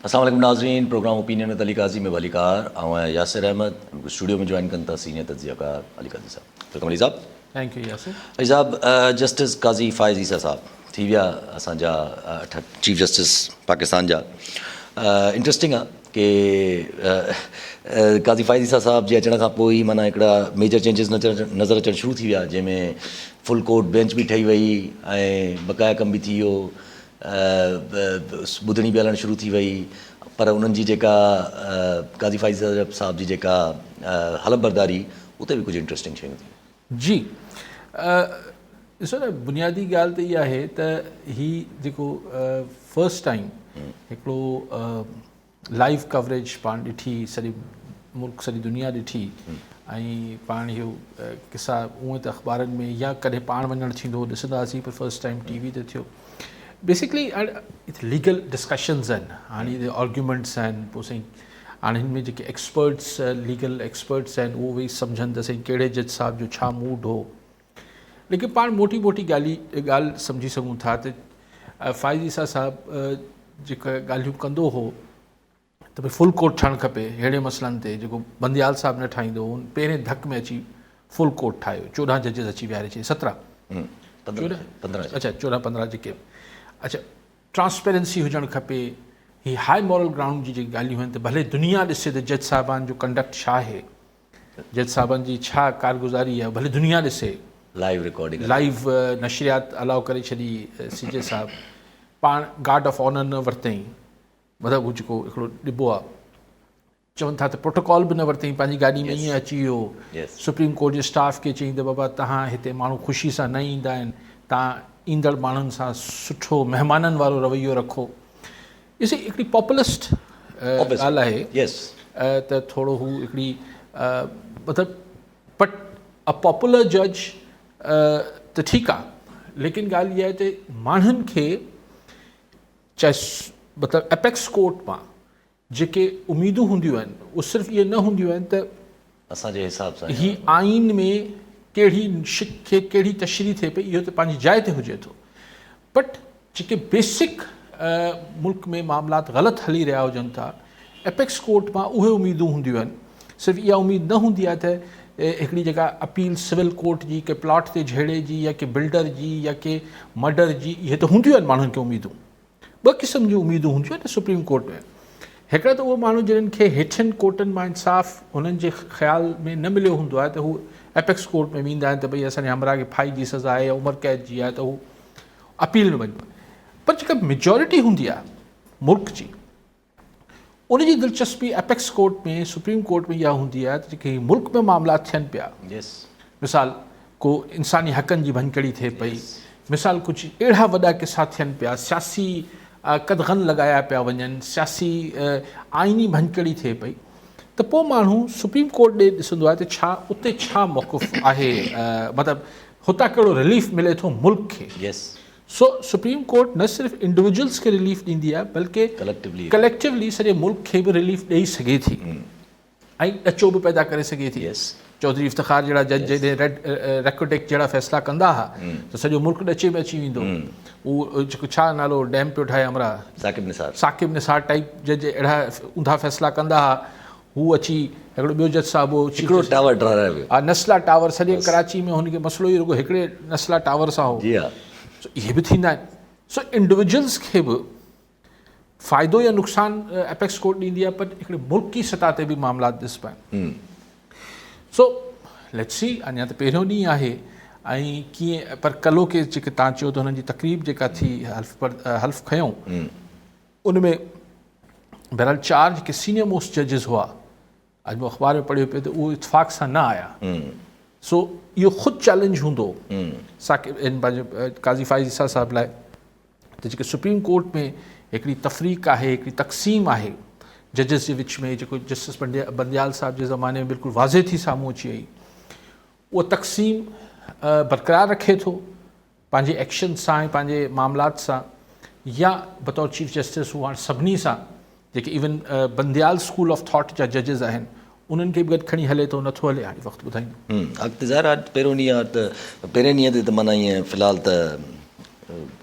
السلام عليڪم ناظرين programme opinion with Ali Qazi ۾ ڀليڪار آئون آهيان ياسر احمد اسٽوڊيو ۾ جوائن ڪن ٿا سينيئر تجزيه ڪار علي قاضي صاحب welcome Ali صاحب thank you Yasir Ali صاحب جسٽس قاضي فائز عيسيٰ صاحب ٿي ويا اسان جا اٺ چيف جسٽس پاڪستان جا انٽرسٽنگ آ ڪي قاضي فائز عيسيٰ صاحب جي اچڻ کان پوء ئي معنيٰ هڪڙا ميجر چينجز نظر اچڻ شروع ٿي ويا جنهن ۾ فل ڪورٽ بينچ به ٺهي وئي ۽ بقايا ڪم به ٿي ويو ٻڌڻي به هلڻ شروع ٿي وئي پر انهن جي جيڪا قاضي فائز صاحب جي جيڪا حلف برداري اتي به ڪجهه انٽرسٽنگ شيون ٿيون. جي ڏسو نه بنيادي ڳالهه ته اها آهي ته هي جيڪو فرسٽ ٽائيم هڪڙو لائيو ڪوريج پاڻ ڏٺي سڄي ملڪ سڄي دنيا ڏٺي ۽ پاڻ اهو قصا هونئن ته اخبارن ۾ يا ڪڏهن پاڻ وڃڻ ٿيندو هو ڏسندا هئاسين پر فرسٽ ٽائيم ٽي وي تي ٿيو بيسڪلي ليگل ڊسڪشنز آهن هاڻي آرگيومينٽس آهن پوء سائين هاڻي هن ۾ جيڪي ايڪسپرٽس ليگل ايڪسپرٽس آهن اهو ويهي سمجهن ته سائين ڪهڙي جج صاحب جو ڇا موڊ هو ليڪن پاڻ موٽي موٽي ڳالهي ڳالهه سمجهي سگهون ٿا ته فائز عيسيٰ صاحب جيڪا ڳالهيون ڪندو هو ته ڀئي فل ڪورٽ ٺهڻ کپي ههڙي مسئلن تي جيڪو بنديال صاحب نه ٺاهيندو هو پهرين ڌڪ ۾ اچي فل ڪورٽ ٺاهيو 14 ججز اچي ويهاري ڇڏي 17 15 اچا 14 15 جيڪي اچا ٽرانسپيرنسي هجڻ کپي هي هاء مورل گرائونڊ جي جيڪي ڳالهيون آهن ته ڀلي دنيا ڏسي ته جج صاحبان جو ڪنڊڪٽ ڇا آهي جج صاحبن جي ڇا ڪارگذاري آهي ڀلي دنيا ڏسي. لائيو رڪارڊنگ لائيو نشريات الاء ڪري ڇڏي سي جي صاحب پاڻ گارڊ آف آنر نه ورتائين مطلب هو جيڪو هڪڙو ڏبو آهي چون ٿا ته پروٽوڪول به نه ورتائين پنهنجي گاڏي ۾ ائين اچي ويو سپريم ڪورٽ جي اسٽاف کي چيائين ته بابا تهان هتي ماڻهو خوشي سان نه ايندا آهن تهان ايندڙ ماڻهن سان سٺو مهمانن وارو رويو رکو. ڏسي هڪڙي پاپولسٽ ڳالهه آهي ته ٿورو هو هڪڙي مطلب بٽ ا پاپولر جج ته ٺيڪ آ ليڪن ڳالهه اها آهي ته ماڻهن کي چاهي مطلب ايپيڪس ڪورٽ مان جيڪي اميدون هونديون آهن اهي صرف اهي نه هونديون آهن ته اسان جي حساب سان هي آئين ۾ ڪهڙي شق کي ڪهڙي تشريح ٿئي پئي اهو ته پنهنجي جاء تي هجي ٿو بٽ جيڪي بيسڪ ملڪ ۾ معاملات غلط هلي رهيا هجن ٿا ايپيڪس ڪورٽ مان اهي اميدون هونديون آهن صرف اها اميد نه هوندي آهي ته هڪڙي جيڪا اپيل سول ڪورٽ جي ڪي پلاٽ تي جهيڙي جي يا ڪي بلڊر جي يا ڪي مرڊر جي اهي ته هونديون آهن ماڻهن کي اميدون ٻه قسم جون اميدون هونديون آهن سپريم ڪورٽ ۾ هڪڙا ته اهي ماڻهو جن کي هيٺين ڪورٽن مان انصاف انهن جي خيال ۾ نه مليو هوندو آهي ته هو ايپيڪس ڪورٽ ۾ ويندا آهن ته ڀئي اسان جي همراهه کي ڦاهي جي سزا آهي يا عمر قيد جي آهي ته هو اپيل ۾ وڃن پر جيڪا ميجورٽي هوندي آهي ملڪ جي ان جي دلچسپي ايپيڪس ڪورٽ ۾ سپريم ڪورٽ ۾ اها هوندي آهي ته جيڪي ملڪ ۾ معاملا ٿين پيا مثال ڪو انساني حقن جي ڀڃڪڙي ٿئي پئي مثال ڪجهه اهڙا وڏا قصا ٿين پيا سياسي قدغن لڳايا پيا وڃن سياسي آئيني ڀڃڪڙي ٿئي پئي ته پوء ماڻهو سپريم ڪورٽ ڏي ڏسندو آهي ته ڇا اتي ڇا موقف آهي مطلب هتان ڪهڙو رليف ملي ٿو ملڪ کي سو سپريم ڪورٽ نه صرف انڊيويجولز کي رليف ڏيندي آهي بلڪه ڪليڪٽيولي سڄي ملڪ کي به رليف ڏئي سگهي ٿي ۽ ڏچو به پيدا ڪري سگهي ٿي. چوڌري افتخار جهڙا جج جڏهن ريڊ ريڪوڊڪ جهڙا فيصلا ڪندا ها ته سڄو ملڪ ڏچي ۾ اچي ويندو هو. جيڪو ڇا نالو ڊيم پيو ٺاهي همراهه ثاقب نثار، ثاقب نثار ٽائيپ جج اهڙا اونڌا فيصلا ڪندا ها. هو اچي هڪڙو ٻيو جج صاحب هو چيف هڪڙو ٽاور ڊهرائي ويو. ها نسلا ٽاور سڄي ڪراچي ۾ هن کي مسئلو ئي رڳو هڪڙي نسلا ٽاور سان هو. جي ها. سو اهي به ٿيندا آهن. سو انڊويجولز کي به فائدو يا نقصان ايپيڪس ڪورٽ ڏيندي آهي پر هڪڙي ملڪي سطح تي به معاملات ڏسبا آهن. سو let's سي اڃا ته پهريون ڏينهن آهي ۽ ڪيئن پر ڪلهوڪي جيڪي تان چيو ته هنن جي تقريب جيڪا ٿي حلف پر حلف کنيو ان ۾ بهرحال چار جيڪي سينيئر موسٽ ججز هئا اڄ مون اخبار ۾ پڙهيو پيو ته اهو اتفاق سان نه آيا سو اهو خود چئلينج هوندو ثاقب ان پنهنجي قاضي فائز عيسيٰ صاحب لاء ته جيڪي سپريم ڪورٽ ۾ هڪڙي تفريق آهي هڪڙي تقسيم آهي ججز جي وچ ۾ جيڪو جسٽس بنديال صاحب جي زماني ۾ بلڪل واضح ٿي سامهون اچي وئي اها تقسيم برقرار رکي ٿو پنهنجي ايڪشن سان ۽ پنهنجي معاملات سان يا بطور چيف جسٽس هو هاڻ سڀني سان جيڪي ايون بنديال اسڪول آف ٿاٽ جا ججز آهن انهن کي به گڏ کڻي هلي ٿو نٿو هلي هاڻي وقت ٻڌائيندو. اڳ ته ظاهر آهي پهريون ڏينهن آهي ته پهرين ڏينهن تي ته معنيٰ ائين في الحال ته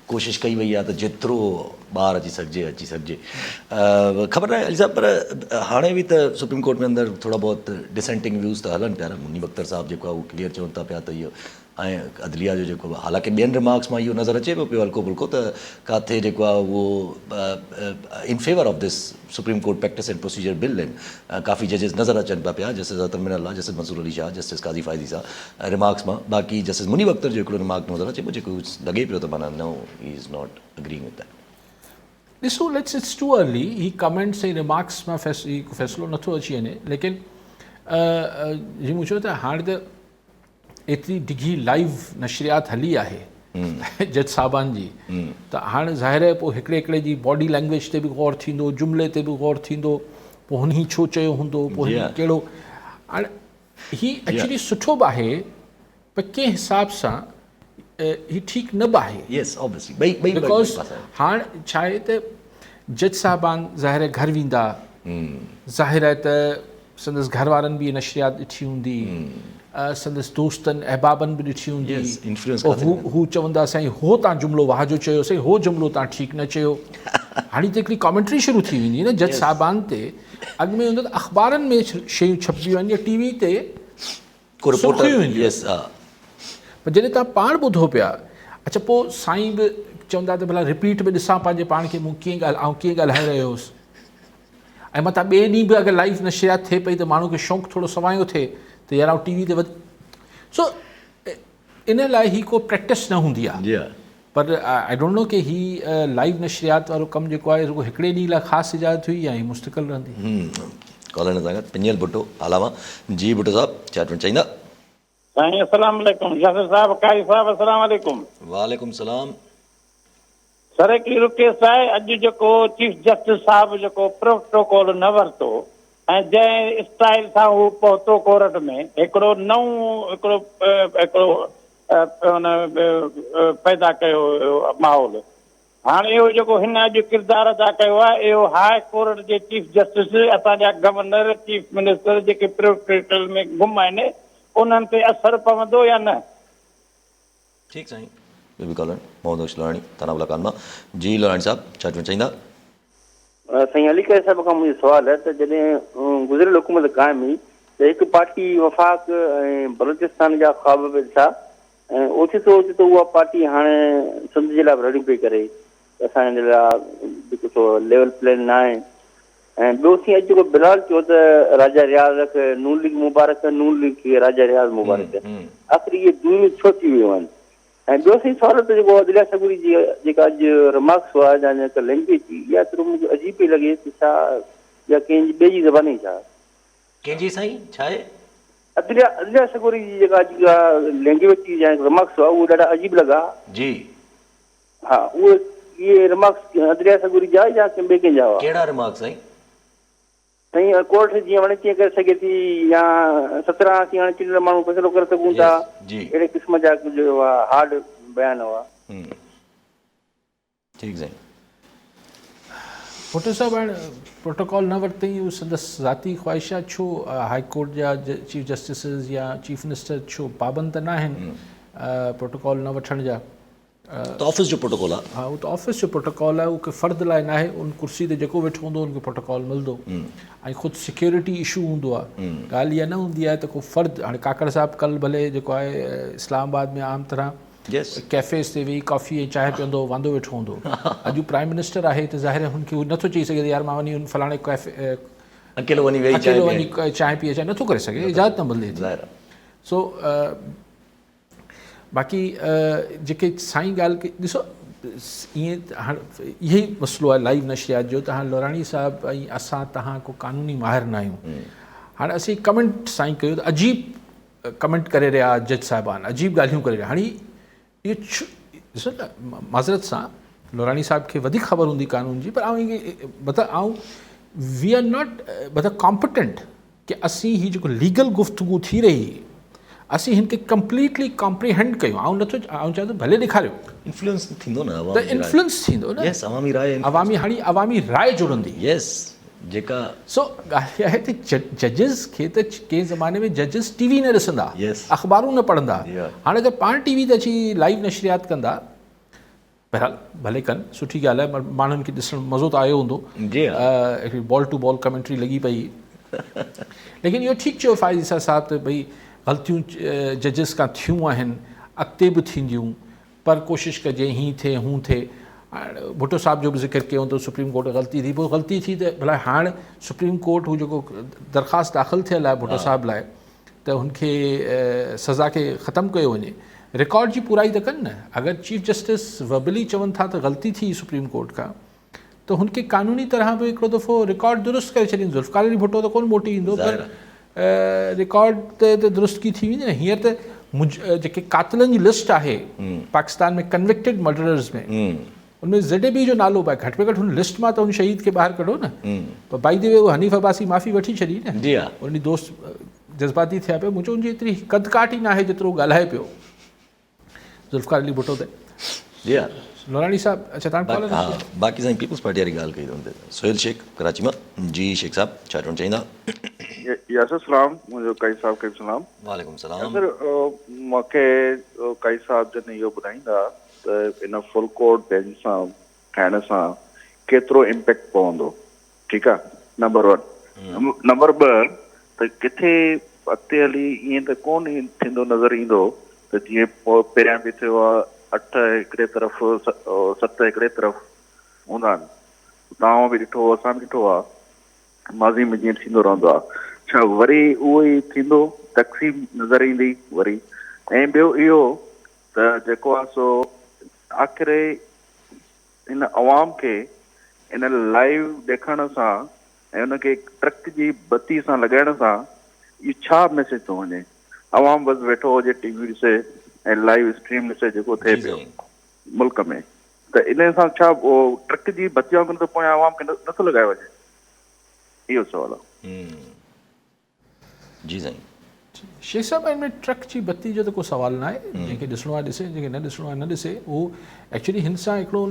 ڪوشش ڪئي وئي آهي ته جيترو ٻاهر اچي سگهجي اچي سگهجي خبر ناهي علي صاحب پر هاڻي به ته سپريم ڪورٽ ۾ اندر ٿورا بهت ڊسينٽنگ ويوز ته هلن پيا نه منيب اختر صاحب جيڪو آهي اهو ڪليئر چون ٿا پيا ته اهو ۽ عدليه جو جيڪو حالانڪه ٻين ريمارڪس مان اهو نظر اچي پيو پيو هلڪو ڦلڪو ته ڪاٿي جيڪو آهي اهو in favour of this supreme court practice and procedure bill آهن ڪافي ججز نظر اچن پيا پيا justice Athar Minallah justice Mansoor Ali Shah justice Qazi Faez Isa remarks مان باقي جسٽس منيب اختر جو هڪڙو ريمارڪ نظر اچي پيو جيڪو لڳي پيو ته معنيٰ no he is not agreeing with that. ڏسو ليٽس it's two early he comments ۽ remarks مان هي فيصلو نٿو اچي وڃي ليڪن جي مون چيو ته هاڻي ته ايتري ڊگهي لائيو نشريات هلي آهي جج صاحبان جي ته هاڻي ظاهر آهي پوء هڪڙي هڪڙي جي باڊي لينگويج تي به غور ٿيندو جملي تي به غور ٿيندو پوء هن هي ڇو چيو هوندو پوء هن ڪهڙو هاڻي هي ايڪچولي سٺو به آهي پر ڪنهن حساب سان هي ٺيڪ نه به آهي. يس اوبويسلي ٻئي ٻئي because هاڻ ڇا آهي ته جج صاحبان ظاهر آهي گهر ويندا ظاهر آهي ته سندس گهر وارن به نشريات ڏٺي هوندي سندس دوستن احبابن به ڏٺي هوندي هو هو چوندا سائين هو تان جملو واهه جو چيو سائين هو جملو تان ٺيڪ نه چيو هاڻي ته هڪڙي ڪامينٽري شروع ٿي ويندي نه جج صاحبان تي اڳ ۾ هوندو ته اخبارن ۾ شيون ڇپبيون آهن يا ٽي وي تي سرخيون اينديون آهن پر جڏهن توهان پاڻ ٻڌو پيا اڇا پوء سائين به چوندا ته ڀلا رپيٽ به ڏسان پنهنجي پاڻ کي مون ڪيئن ڳالهه آئون ڪيئن ڳالهائي رهيو هوس ۽ متان ٻئي ڏينهن به اگر لائيو نشريات ٿئي پئي ته ماڻهو کي شوق ٿورو سوايو ٿئي ته يار آئون ٽي وي تي وڌ سو ان لاء هي ڪو پريڪٽس نه هوندي آهي پر I don't know K he live نشريات وارو ڪم جيڪو آهي رڳو هڪڙي ڏينهن لاء خاص اجازت هئي يا هي مستقل رهندي. ڪالر سان گڏ پنيل ڀٽو هالا مان جي ڀٽو صاحب ڇا چوڻ چاهيندا. سائين السلام عليڪم ياسر صاحب قاري صاحب السلام عليڪم. وعليڪم السلام. سر هڪڙي رڪيسٽ آهي اڄ جيڪو چيف جسٽس صاحب جيڪو پروٽوڪول نه ورتو ۽ جنهن اسٽائل سان هو پهتو ڪورٽ ۾ هڪڙو نئون هڪڙو هڪڙو ان پيدا ڪيو ماحول هاڻ اهو جيڪو هن اڄ ڪردار ادا ڪيو آهي اهو هاء ڪورٽ جي چيف جسٽس اسان جا گورنر چيف منسٽر جيڪي پروٽوڪول ۾ گم آهن انهن تي اثر پوندو يا نه؟ ٺيڪ سائين ٻيو به ڪالر محمد بخش لوراڻي ٿانا بلا خان مان جي لوراڻي صاحب ڇا چوڻ چاهيندا. سائين علي قاري صاحب کان منهنجو سوال آهي ته جڏهن گذريل حڪومت قائم هئي ته هڪ پارٽي وفاق ۽ بلوچستان جا خواب به ڏٺا ۽ اوچتو اوچتو اها پارٽي هاڻي سنڌ جي لاء به رڙيون پئي ڪري ته اسان جي لاء جيڪو سو ليول پلين نه آهي ۽ ٻيو سين اڄ جيڪو بلال چيو ته راجا رياض کي نون ليگ مبارڪ نون ليگ کي راجا رياض مبارڪ آخر اهي دوريون ڇو ٿي ويون آهن ۽ ٻيو سين سوال ته جيڪو عدليه سڳوري جي جيڪا اڄ رمارڪس هئا يا جيڪا لينگويج هئي اها ٿورو مون کي عجيب پئي لڳي ته ڇا يا ڪنهن جي ٻئي جي زبان هئي ڇا؟ ڪنهن جي سائين ڇا آهي؟ عدليه عدليه سڳوري جي جيڪا اڄ لينگويج هئي يا رمارڪس هئا اهي ڏاڍا عجيب لڳا. جي. ها اهي اهي رمارڪس عدليه سڳوري جا يا ڪنهن ٻئي ڪنهن جا هئا؟ ڪهڙا رمارڪس سائين؟ سائين ڪورٽ جيئن وڻي تيئن ڪري سگهي ٿي يا 17 اسين هاڻي چونڊيل ماڻهو فيصلو ڪري سگهون ٿا جي اهڙي قسم جا ڪجهه هئا هارڊ بيان هئا. ٺيڪ سائين. ڀٽو صاحب هاڻ پروٽوڪول نه ورتائين اهو سندس ذاتي خواهش آهي ڇو هائي ڪورٽ جا چيف جسٽسز يا چيف منسٽر ڇو پابند ته ناهن پروٽوڪول نه وٺڻ جا. ته آفيس جو پروٽوڪول آهي. ها اهو ته آفيس جو پروٽوڪول آهي اهو ڪنهن فرد لاء ناهي ان ڪرسي تي جيڪو ويٺو هوندو ان کي پروٽوڪول ملندو ۽ خود سيڪيورٽي اشو هوندو آهي ڳالهه اها نه هوندي آهي ته ڪو فرد هاڻي ڪاڪڙ صاحب ڪل ڀلي جيڪو آهي اسلام آباد ۾ عام طرح ڪيفيز تي ويهي ڪافي ۽ چانهه پيئندو واندو ويٺو هوندو اڄ هو پرائم منسٽر آهي ته ظاهر آهي هن کي هو نٿو چئي سگهي ته يار مان وڃي ان فلاڻي ڪيفي اڪيلو وڃي ويهي اڪيلو وڃي چانهه پي اچان نٿو ڪري سگهي اجازت نه ملي ٿي سو باقي جيڪي سائين ڳالهه ڪئي ڏسو ائين هاڻ اهي ئي مسئلو آهي لائيو نشريات جو ته هاڻ لوراڻي صاحب ۽ اسان تهان ڪو قانوني ماهر نه آهيون هاڻ اسين ڪمينٽ سائين ڪيو ته عجيب ڪمينٽ ڪري رهيا جج صاحبان عجيب ڳالهيون ڪري رهيا هاڻي اهو ڏسو نه معذرت سان لوراڻي صاحب کي وڌيڪ خبر هوندي قانون جي پر آئون مطلب آئون وي آر not مطلب ڪامپٽنٽ ڪي اسين هي جيڪو ليگل گفتگو ٿي رهي هي اسين هن کي ڪمپليٽلي ڪامپريهينڊ ڪيون آئون نٿو آئون چاهيان ٿو ڀلي ڏيکاريو انفلوئنس ٿيندو نه عوام ته انفلوئنس ٿيندو نه يس عوامي راء عوامي هاڻي عوامي راء جڙندي يس جيڪا سو ڳالهه اها آهي ته ججز کي ته ڪنهن زماني ۾ ججز ٽي وي نه ڏسندا اخبارون نه پڙهندا هاڻي اگر پاڻ ٽي وي تي اچي لائيو نشريات ڪندا. بهرحال ڀلي ڪن سٺي ڳالهه آهي ماڻهن کي ڏسڻ مزو ته آيو هوندو جي ها هڪڙي بال ٽو بال ڪمينٽري لڳي پئي ليڪن اهو ٺيڪ چيو فائز عيسيٰ صاحب ته ڀئي غلطيون ججز کان ٿيون آهن اڳتي به ٿينديون پر ڪوشش ڪجي هين ٿئي هون ٿئي ڀٽو صاحب جو به ذڪر ڪيو ته سپريم ڪورٽ غلطي ٿي پوء غلطي ٿي ته ڀلا هاڻ سپريم ڪورٽ هو جيڪو درخواست داخل ٿيل آهي ڀٽو صاحب لاء ته هن کي سزا کي ختم ڪيو وڃي رڪارڊ جي پورائي ته ڪن نه اگر چيف جسٽس وربلي چون ٿا ته غلطي ٿي سپريم ڪورٽ کان ته هن کي قانوني طرح به هڪڙو دفعو رڪارڊ درست ڪري ڇڏين ذوالفقار علي ڀٽو ته ڪونه موٽي ايندو پر رڪارڊ تي درستگي ٿي ويندي نه هينئر ته جيڪي قاتلن جي لسٽ آهي پاڪستان ۾ ڪنوڪٽيڊ مرڊررز ۾ ان ۾ زيڊ اي بي جو نالو به آهي گهٽ ۾ گهٽ هن لسٽ مان ته هن شهيد کي ٻاهر ڪڍو نه پر بائي the وي اهو حنيف عباسي معافي وٺي ڇڏي نه جي ها ان ڏينهن دوست جذباتي ٿيا پيا مون چيو ان جي ايتري قد ڪاٺ ئي ناهي جيترو ڳالهائي پيو ذوالفقار علي ڀٽو تي جي ها نوراني صاحب اچا تان ڪال ها باقي سائين پيپلز پارٽي واري ڳالهه ڪئي ته ان تي سهيل شيخ ڪراچي مان جي شيخ صاحب ڇا چوڻ چاهيندا ياسر سلام منهنجو قائي صاحب کي به سلام وعليڪم السلام ياسر مونکي قائي صاحب جن اهو ٻڌائيندا ته ان فل ڪورٽ بينچ سان ٺاهڻ سان ڪيترو امپيڪٽ پوندو ٺيڪ آ نمبر ون نمبر ٻه ته ڪٿي اڳتي هلي ائين ته ڪون ٿيندو نظر ايندو ته جيئن پهريان به ٿيو آ اٺ هڪڙي طرف ست هڪڙي طرف هوندا آهن توهان به ڏٺو اسان به ڏٺو آ ماضي ۾ جيئن ٿيندو رهندو آ ڇا وري اهو ئي ٿيندو تقسيم نظر ايندي وري ۽ ٻيو اهو ته جيڪو آ سو آخر هن عوام کي ان لائيو ڏيکارڻ سان ۽ ان کي ٽرڪ جي بتي سان لڳائڻ سان اهو ڇا ميسيج ٿو وڃي عوام بس ويٺو هجي ٽي وي ڏسي ۽ لائيو اسٽريم ڏسي جيڪو ٿئي پيو ملڪ ۾ ته ان سان ڇا ٽرڪ جي بتي وانگر ته پويان عوام کي نٿو لڳايو وڃي اهو سوال آ. جي سائين. شيخ صاحب ان ۾ ٽرڪ جي بتي جو ته ڪو سوال ناهي جنهن کي ڏسڻو آهي ڏسي جنهن کي نه ڏسڻو آهي نه ڏسي اهو ايڪچولي هن سان هڪڙو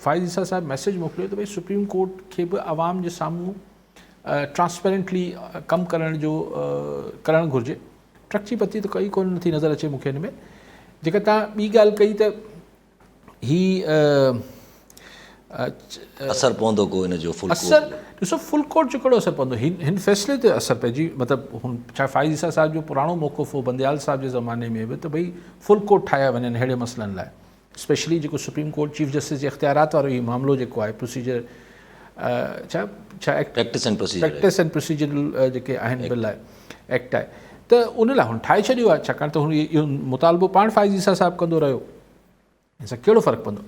فائز عيسيٰ صاحب ميسيج موڪليو ته ڀئي سپريم ڪورٽ کي به عوام جي سامهون ٽرانسپيرنٽلي ڪم ڪرڻ جو ڪرڻ گهرجي ٽرڪ جي بتي ته ڪئي ڪونه نٿي نظر اچي مونکي هن ۾ جيڪا تان ٻي ڳالهه ڪئي ته هي اثر پوندو ڪو ان جو فل ڪورٽ اثر ڏسو فل ڪورٽ جو ڪهڙو اثر پوندو هن هن فيصلي تي اثر پئجي مطلب هن ڇا فائز عيسيٰ صاحب جو پراڻو موقف هو بنديال صاحب جي زماني ۾ به ته ڀئي فل ڪورٽ ٺاهيا وڃن اهڙي مسئلن لاء اسپيشلي جيڪو سپريم ڪورٽ چيف جسٽس جي اختيارات وارو هي معاملو جيڪو آهي پروسيجر ڇا ڇا act practice and procedure practice and procedure جيڪي آهن بل آهي ايڪٽ آهي ته ان لاء هن ٺاهي ڇڏيو آهي ڇاڪاڻ ته هن اهو مطالبو پاڻ فائز عيسيٰ صاحب ڪندو رهيو ان سان ڪهڙو فرق پوندو؟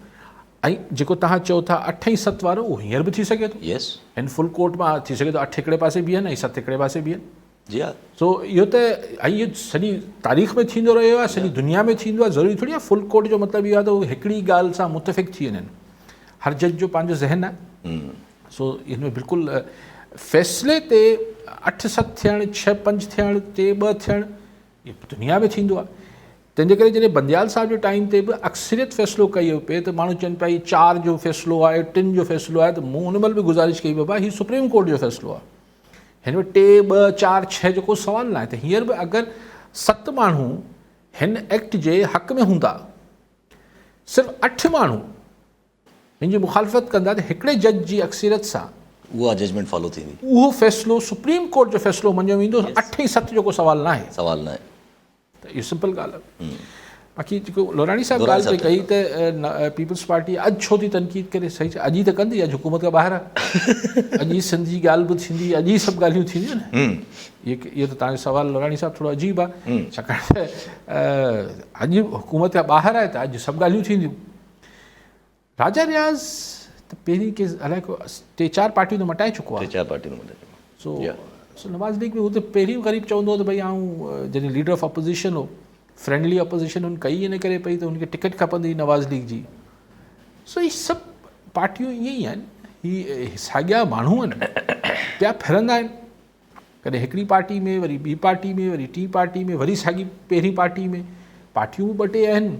۽ جيڪو توهان چئو ٿا اٺ ۽ ست وارو اهو هينئر به ٿي سگهي ٿو. Yes. هن فل ڪورٽ مان ٿي سگهي ٿو اٺ هڪڙي پاسي بيهن ۽ ست هڪڙي پاسي بيهن. جي ها. سو اهو ته ۽ اهو سڄي تاريخ ۾ ٿيندو رهيو آهي سڄي دنيا ۾ ٿيندو آهي ضروري ٿوري آهي فل ڪورٽ جو مطلب اهو آهي ته هو هڪڙي ڳالهه سان متفق ٿي وڃن. هر جج جو پنهنجو ذهن آهي. سو ان ۾ بلڪل فيصلي تي اٺ ست ٿيڻ ڇهه پنج ٿيڻ ٽي ٻه ٿيڻ اهو دنيا ۾ ٿيندو آهي. تنهن جي ڪري جڏهن بنديال صاحب جي ٽائيم تي به اڪثريت فيصلو ڪئي پئي ته ماڻهو چون پيا هي چار جو فيصلو آهي ٽن جو فيصلو آهي ته مون ان مهل به گذارش ڪئي بابا هي سپريم ڪورٽ جو فيصلو آهي هن ۾ ٽي ٻه چار ڇهه جو ڪو سوال ناهي ته هينئر به اگر ست ماڻهو هن ايڪٽ جي حق ۾ هوندا صرف اٺ ماڻهو هن جي مخالفت ڪندا ته هڪڙي جج جي اڪثريت سان اها ججمينٽ فالو ٿيندي. اهو فيصلو سپريم ڪورٽ جو فيصلو مڃيو ويندو اٺ ۽ ست جو ڪو سوال ناهي. سوال ناهي. ته اهو سمپل ڳالهه آهي. باقي جيڪو لوراڻي صاحب ڳالهه پئي ڪئي ته پيپلز پارٽي اڄ ڇو ٿي تنقيد ڪري صحيح اڄ ئي ته ڪندي اڄ حڪومت کان ٻاهر آهي اڄ ئي سنڌ جي ڳالهه به ٿيندي اڄ ئي سڀ ڳالهيون ٿينديون نه اهو ته تنهنجو سوال لوراڻي صاحب ٿورو عجيب آهي ڇاڪاڻ ته اڄ حڪومت کان ٻاهر آهي ته اڄ سڀ ڳالهيون ٿينديون راجا رياض ته پهرين ڪي الائي ڪو ٽي چار پارٽيون ته مٽائي چڪو آهي. ٽي چار پارٽيون ته مٽائي چڪو آهي. سو نواز ليگ ۾ هو ته پهرين غريب چوندو هو ته ڀئي آئون جڏهن ليڊر آف اپوزيشن هو فرينڊلي اپوزيشن هن ڪئي ان ڪري پئي ته هن کي ٽڪيٽ کپندي هئي نواز ليگ جي. سو هي سڀ پارٽيون ائين ئي آهن هي ساڳيا ماڻهو آهن پيا ڦرندا آهن ڪڏهن هڪڙي پارٽي ۾ وري ٻي پارٽي ۾ وري ٽين پارٽي ۾ وري ساڳي پهرين پارٽي ۾ پارٽيون به ٻه ٽي آهن.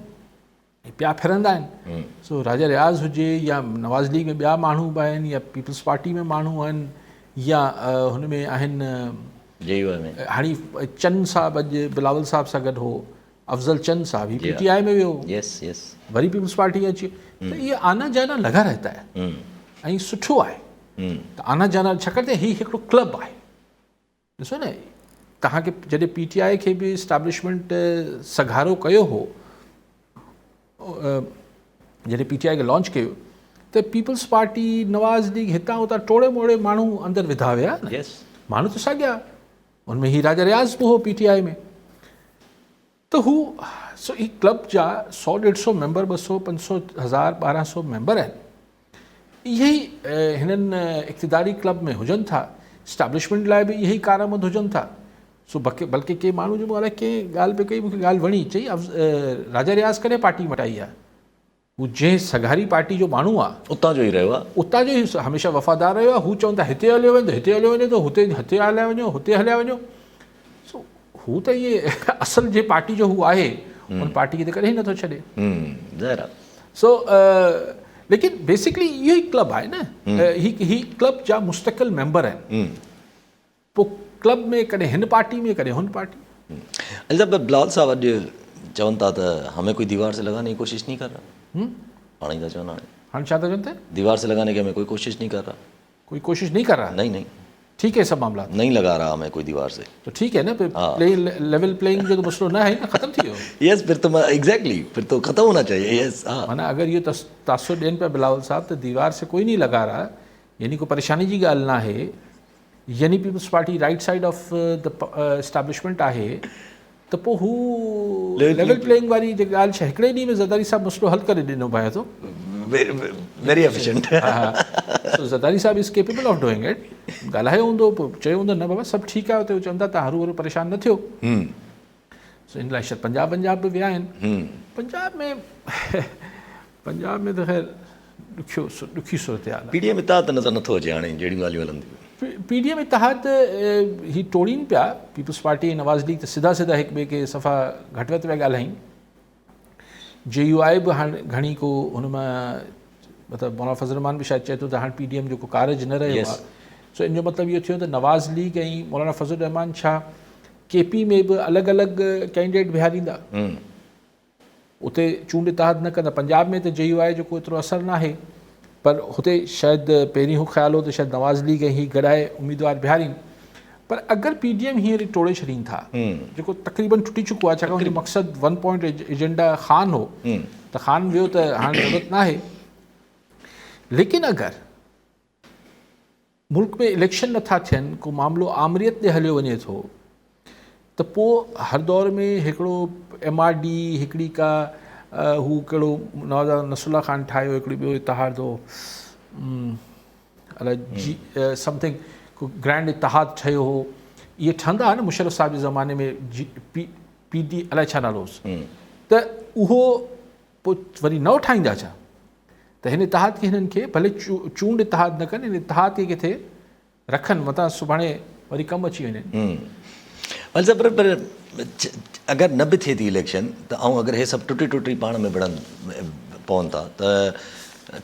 پيا ڦرندا آهن سو راجا رياض هجي يا نواز ليگ ۾ ٻيا ماڻهو به آهن يا پيپلز پارٽي ۾ ماڻهو آهن يا هن ۾ آهن جي يو آء ۾ هاڻي چن صاحب اڄ بلاول صاحب سان گڏ هو افضل چند صاحب هي پي ٽي آء ۾ ويو يس يس وري پيپلز پارٽي اچي ته اهي آنا جانا لڳا رهتا هي ۽ سٺو آهي ته آنا جانا ڇاڪاڻ ته هي هڪڙو ڪلب آهي ڏسو نه توهان کي جڏهن پي ٽي آء کي به اسٽيبلشمينٽ سگهارو ڪيو هو جڏهن پي ٽي آء کي لانچ ڪيو ته پيپلز پارٽي نواز ليگ هتان هتان ٽوڙي موڙي ماڻهو اندر وڌا ويا نه ماڻهو ته ساڳيا ان ۾ هي راجا رياض به هو پي ٽي آء ۾ ته هو سو هي ڪلب جا سو ڏيڍ سو ميمبر ٻه سو پنج سو هزار ٻارهن سو ميمبر آهن اهي ئي هنن اقتداري ڪلب ۾ هجن ٿا اسٽيبلشمينٽ لاء به اهي ئي ڪارآمد هجن ٿا سو بلڪه ڪي ماڻهو جو مون الائي ڪنهن ڳالهه پئي ڪئي مونکي ڳالهه وڻي چئي راجا رياض ڪڏهن پارٽي مٽائي آهي هو جنهن سگهاري پارٽي جو ماڻهو آ. اتان جو ئي رهيو آ. اتان جو ئي هميشه وفادار رهيو آ. هو چون ٿا هتي هليو وڃ ته هتي هليو وڃي ٿو، هتي هتي هليا وڃو، هتي هليا وڃو. سو هو ته ائين اصل جنهن پارٽي جو هو آهي، ان پارٽي کي ته ڪڏهن نٿو ڇڏي. ظاهر آ. سو ليڪن بيسڪلي اهو ئي ڪلب آهي نه. هي هي ڪلب جا مستقل ميمبر آهن. پوء ڪلب ۾ ڪڏهن هن پارٽي ۾ ڪڏهن هن پارٽي. علي صاحب بلال صاحب اڄ چون ٿا ته همين ڪوئي ديوار سي لگاني ڪي ڪوشش نهين ڪر رها. پاڻ ئي ٿا چون هاڻي. هاڻي ڇا ٿا چون ته؟ ديوار سي لگاني ڪي همين ڪوئي ڪوشش نهين ڪر رها. ڪوئي ڪوشش نهين ڪر رها؟ نهين نهين. ٺيڪ هي سب معاملات. نهين لگا رها همين ڪوئي ديوار سي. تو ٺيڪ هي نه پھر پليئنگ ليول پليئنگ جو تو مسئلو نه آهي نه ختم ٿي ويو. يس پھر تو ايگزيڪٽلي پھر تو ختم هونا چاهيي يس ها. معنيٰ اگر اهو تاثر ڏين پيا بلاول صاحب ته ديوار سي ڪوئي نهين لگا رها يعني ڪو پريشاني جي ڳالهه ناهي يعني peoples party right side of the establishment آهي ته پوء هو ليول پليئنگ واري جيڪا ڳالهه ڇا هڪڙي ڏينهن ۾ زرداري صاحب مسئلو حل ڪري ڏنو ڀانئين ٿو. ويري ايفيشنٽ. سو زرداري صاحب از ڪيپيبل آف ڊوئنگ it ڳالهايو هوندو پوء چيو هوندو نه بابا سڀ ٺيڪ آهي اتي هو چون ٿا توهان هرو هرو پريشان نه ٿيو. سو ان لاء شايد پنجاب ونجاب به ويا آهن. پنجاب ۾ پنجاب ۾ ته خير ڏکيو ڏکي صورتحال آهي. پي ڊي ايم اتحاد ته نظر نٿو اچي هاڻي جهڙيون ڳالهيون هلن ٿيون. پي ڊي ايم اتحاد هي ٽوڙين پيا پيپلز پارٽي ۽ نواز ليگ ته سڌا سڌا هڪ ٻئي کي صفا گهٽ وڌ پيا ڳالهائين. جي يو آء به هاڻ گهڻي ڪو هن مان مطلب مولانا فضل الرحمان به شايد چئي ٿو ته هاڻ پي ڊي ايم جو ڪو ڪارج نه رهيو آهي. سو ان جو مطلب اهو ٿيو ته نواز ليگ ۽ مولانا فضل الرحمان ڇا ڪي پي ۾ به الڳ الڳ ڪينڊيڊيٽ بيهاريندا؟ اتي چونڊ اتحاد نه ڪندا. پنجاب ۾ ته جي يو آء جو ڪو ايترو اثر ناهي پر هتي شايد پهرين هو خيال هو ته شايد نواز ليگ ۽ هي گڏائي اميدوار بيهارين پر اگر پي ڊي ايم هينئر ٽوڙي ڇڏين ٿا جيڪو تقريبن ٽٽي چڪو آهي ڇاڪاڻ ان جو مقصد ون پوائنٽ ايجنڊا خان هو ته خان ويو ته هاڻي ضرورت ناهي ليڪن اگر ملڪ ۾ اليڪشن نٿا ٿين ڪو معاملو آمريت ڏي هليو وڃي ٿو ته پوء هر دور ۾ هڪڙو ايم آر ڊي هڪڙي ڪا هو ڪهڙو نواز نصر الله خان ٺاهيو هڪڙو ٻيو اتحاد هو الائي جي سمٿنگ ڪو گرينڊ اتحاد ٺهيو هو اهي ٺهندا هئا نه مشرف صاحب جي زماني ۾ جي پي پي ڊي الائي ڇا نالو هوس ته اهو پوء وري نئون ٺاهيندا ڇا؟ ته هن اتحاد کي هنن کي ڀلي چونڊ اتحاد نه ڪن، هن اتحاد کي ڪٿي رکن متان سڀاڻي وري ڪم اچي وڃن. ولي صاحب پر اگر نه به ٿئي ٿي اليڪشن ته آئون اگر هي سڀ ٽٽي ٽٽي پاڻ ۾ وڙهن پون ٿا ته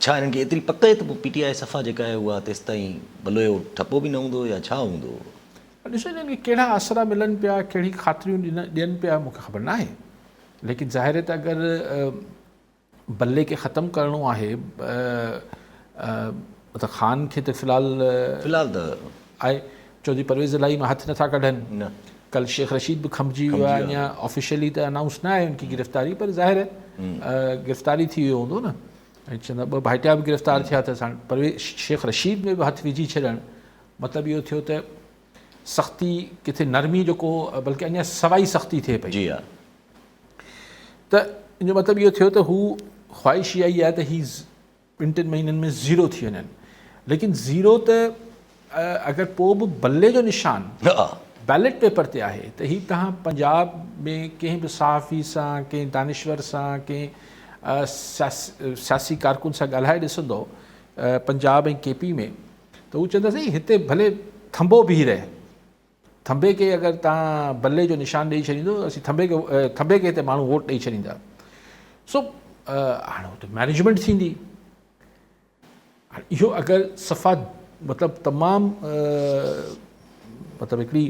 ڇا هنن کي ايتري پڪ آهي ته پوء پي ٽي آء صفا جيڪا آهي اها تيستائين بلويو ٺپو به نه هوندو يا ڇا هوندو؟ ڏسو هنن کي ڪهڙا آسرا ملن پيا ڪهڙي خاطريون ڏين پيا مون کي خبر ناهي ليڪن ظاهر آهي ته اگر بلي کي ختم ڪرڻو آهي ته خان کي ته في الحال في الحال ته آهي چوڌري پرويز الاهي مان هٿ نٿا ڪڍن نه ڪل شيخ رشيد به کنڀجي ويو آهي اڃا آفيشلي ته انائونس نه آهي ان کي گرفتاري پر ظاهر آهي گرفتاري ٿي ويو هوندو نه ۽ چوندا ٻه ڀائٽيا به گرفتار ٿيا اٿس هاڻي پرويز شيخ رشيد ۾ به هٿ وجهي ڇڏڻ مطلب اهو ٿيو ته سختي ڪٿي نرمي جو ڪو بلڪه اڃا سوائي سختي ٿئي پئي. جي ها. ته ان جو مطلب اهو ٿيو ته هو خواهش اها ئي آهي ته هي ٻن ٽن مهينن ۾ زيرو ٿي وڃن ليڪن زيرو ته اگر پوء به بلي جو نشان بيلٽ پيپر تي آهي ته هي توهان پنجاب ۾ ڪنهن به صحافي سان ڪنهن دانشور سان ڪنهن سياسي ڪارڪن سان ڳالهائي ڏسندو پنجاب ۽ ڪي پي ۾ ته هو چوندا سائين هتي ڀلي ٿنڀو بيهي رهي، ٿنڀي کي اگر توهان بلي جو نشان ڏئي ڇڏيندو اسين ٿنڀي کي ٿنڀي کي هتي ماڻهو ووٽ ڏئي ڇڏيندا. سو هاڻي هتي مئنيجمينٽ ٿيندي. هاڻي اهو اگر صفا مطلب تمام مطلب هڪڙي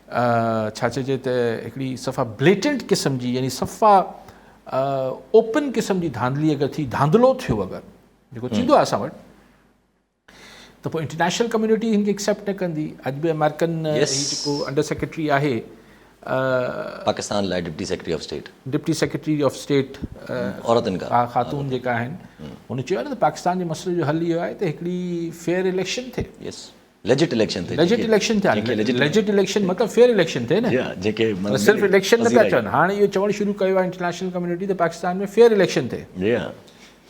ڇا چئجي ته هڪڙي صفا بليٽنٽ قسم جي يعني صفا اوپن قسم جي ڌانڌلي اگر ٿي ڌانڌلو ٿيو اگر جيڪو ٿيندو آهي اسان وٽ ته پوء انٽرنيشنل ڪميونٽي هن کي ايڪسيپٽ نه ڪندي. اڄ به آمريڪن هي جيڪو انڊر سيڪريٽري آهي پاڪستان لاء deputy secretary of state, deputy secretary of state عورتن کان خاتون جيڪا آهن هن چيو آهي نه ته پاڪستان جي مسئلي جو حل اهو آهي ته هڪڙي فيئر اليڪشن ٿئي. يس ليجٽ اليڪشن ٿئي. ليجٽ اليڪشن ٿئي، ليجٽ اليڪشن مطلب فيئر اليڪشن ٿئي نه، جيڪي صرف اليڪشن نه پيا چون. هاڻي اهو چوڻ شروع ڪيو آهي انٽرنيشنل ڪميونٽي ته پاڪستان ۾ فيئر اليڪشن ٿئي. جي ها.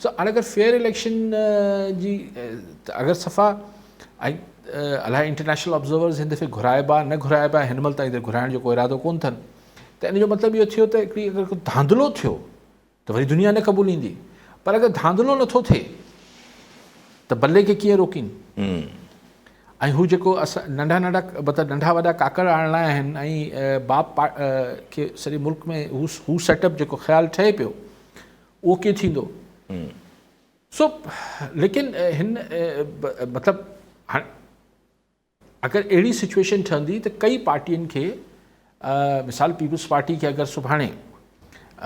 سو هاڻي اگر فيئر اليڪشن جي اگر صفا ۽ الائي انٽرنيشنل آبزرورز هن دفعي گهرائبا نه گهرائبا، هن مهل تائين ته گهرائڻ جو ڪو ارادو ڪونه اٿن، ته ان جو مطلب اهو ٿيو ته هڪڙي اگر ڪو ڌانڌلو ٿيو ته وري دنيا نه قبوليندي، پر اگر ڌانڌلو نٿو ٿئي ته بلي کي ڪيئن روڪين؟ ۽ هو جيڪو اسان ننڍا ننڍا مطلب ننڍا وڏا ڪاڪڙ آڻڻا آهن ۽ باپ کي سڄي ملڪ ۾ هو سيٽ اپ جيڪو خيال ٺهي پيو اهو ڪيئن ٿيندو؟ سو ليڪن هن مطلب هاڻي اگر اهڙي سچويشن ٺهندي ته ڪئي پارٽين کي مثال پيپلز پارٽي کي اگر سڀاڻي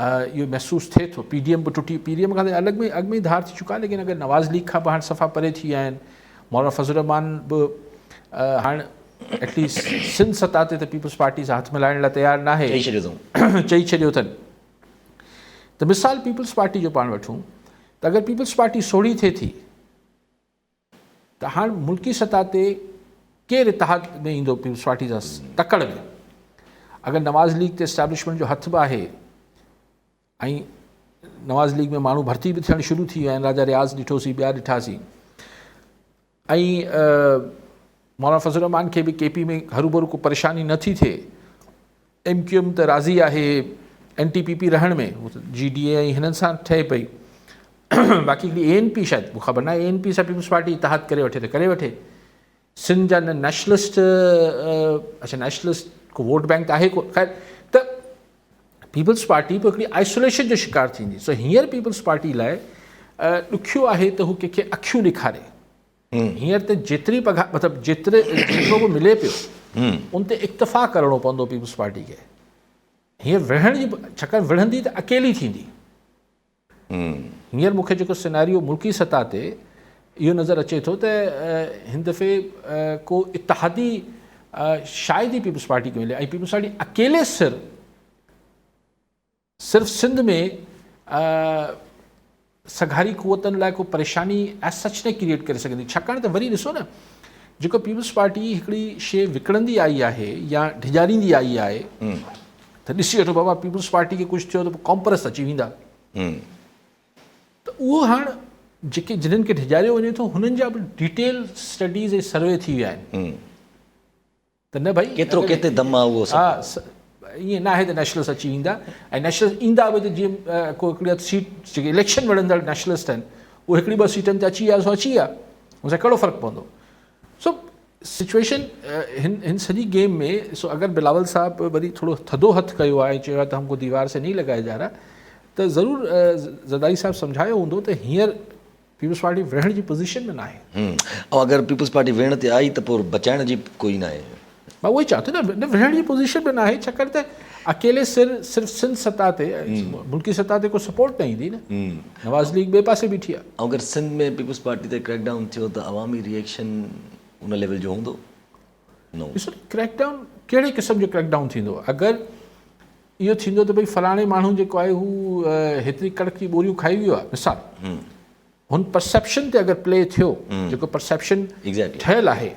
اهو محسوس ٿئي ٿو پي ڊي ايم به ٽٽي پي ڊي ايم کان الڳ ۾ اڳ ۾ ڌار ٿي چڪا ليڪن اگر نواز ليگ کان به هاڻي صفا پري ٿي ويا آهن، مولانا فضل الرحمان به هاڻ ايٽليسٽ سنڌ سطح تي ته پيپلز پارٽي سان هٿ ملائڻ لاء تيار ناهي، چئي ڇڏيو اٿئون، چئي ڇڏيو اٿن. ته مثال پيپلز پارٽي جو پاڻ وٺون ته اگر پيپلز پارٽي سوڙهي ٿئي ٿي ته هاڻ ملڪي سطح تي ڪير اتحاد ۾ ايندو پيپلز پارٽي سان تڪڙ ۾؟ اگر نواز ليگ تي اسٽيبلشمينٽ جو هٿ به آهي ۽ نواز ليگ ۾ ماڻهو ڀرتي به ٿيڻ شروع ٿي ويا آهن، راجا رياض ڏٺوسين، ٻيا ڏٺاسين، ۽ مولانا فضل الرحمان کي به ڪي پي ۾ هروڀرو ڪو پريشاني نه ٿي ٿئي، ايم ڪيو ايم ته راضي آهي اين ٽي پي پي رهڻ ۾، هو ته جي ڊي اي ۽ هنن سان ٺهي پئي، باقي هڪڙي اي اين پي شايد مون خبر ناهي اي اين پي سان پيپلز پارٽي اتحاد ڪري وٺي ته ڪري وٺي. سنڌ جا نه نيشنلسٽ، اڇا نيشنلسٽ ڪو ووٽ بينڪ ته آهي ڪو، خير ته پيپلز پارٽي پوء هڪڙي آئسوليشن جو شڪار ٿيندي. سو هينئر پيپلز پارٽي لاء ڏکيو آهي ته هو ڪنهن کي اکيون ڏيکاري. هينئر ته جيتري پگهار مطلب جيتري جيترو به ملي پيو ان تي اڪتفا ڪرڻو پوندو پيپلز پارٽي کي. هينئر وڙهڻ جي ڇاڪاڻ وڙهندي ته اڪيلي ٿيندي. هينئر مون کي جيڪو سيناريو ملڪي سطح تي اهو نظر اچي ٿو ته هن دفعي ڪو اتحادي شايد ئي پيپلز پارٽي کي ملي ۽ پيپلز پارٽي اڪيلي سر صرف سنڌ ۾ سگهاري قوتن لاء ڪو پريشاني ايز سچ نه ڪريئيٽ ڪري سگهندي، ڇاڪاڻ ته وري ڏسو نه جيڪو پيپلز پارٽي هڪڙي شيء وڪڻندي آئي آهي يا ڊيڄاريندي آئي آهي ته ڏسي وٺو بابا پيپلز پارٽي کي ڪجهه ٿيو ته پوء قومپرست اچي ويندا، ته اهو هاڻ جيڪي جنھن کي ڊيڄاريو وڃي ٿو هنن جا به ڊيٽيل اسٽڊيز ۽ سروي ٿي ويا آهن. ته نه ڀئي ڪيترو ڪيتي دم آ اهو سڀ. ها ائين ناهي ته نيشنلسٽ اچي ويندا ۽ نيشنلسٽ ايندا به ته جيئن ڪو هڪڙي اڌ سيٽ جيڪي اليڪشن وڙهندڙ نيشنلسٽ آهن اهي هڪڙي ٻه سيٽن تي اچي ويا سو اچي ويا ان سان ڪهڙو فرق پوندو. سو سچويشن هن هن سڄي گيم ۾ سو اگر بلاول صاحب وري ٿورو ٿڌو هٿ ڪيو آهي ۽ چيو آهي ته هم ڪو ديوار سي نهين لگائي جا رها ته ضرور زرداري صاحب سمجهايو هوندو ته هينئر پيپلز پارٽي وڙهڻ جي پوزيشن ۾ ناهي. ۽ اگر پيپلز پارٽي وڙهڻ تي آئي ته پوء بچائڻ جي ڪوئي ناهي. مان اهو ئي چوان ٿو نه وڙهڻ جي پوزيشن ۾ ناهي ڇاڪاڻ ته اڪيلي سر صرف سنڌ سطح تي ملڪي سطح تي ڪو سپورٽ نه ايندي نه، نواز ليگ ٻئي پاسي بيٺي آهي. ۽ اگر سنڌ ۾ پيپلز پارٽي تي ڪريڪ ڊائون ٿيو ته عوامي ري ايڪشن ان ليول جو هوندو؟ نو. ڏسو نه ڪريڪ ڊائون ڪهڙي قسم جو ڪريڪ ڊائون ٿيندو؟ اگر اهو ٿيندو ته ڀئي فلاڻي ماڻهو جيڪو آهي هو هيتري ڪڻڪ جي ٻوريون کائي ويو آهي مثال هن پرسيپشن تي اگر پلي ٿيو جيڪو پرسيپشن ٺهيل آهي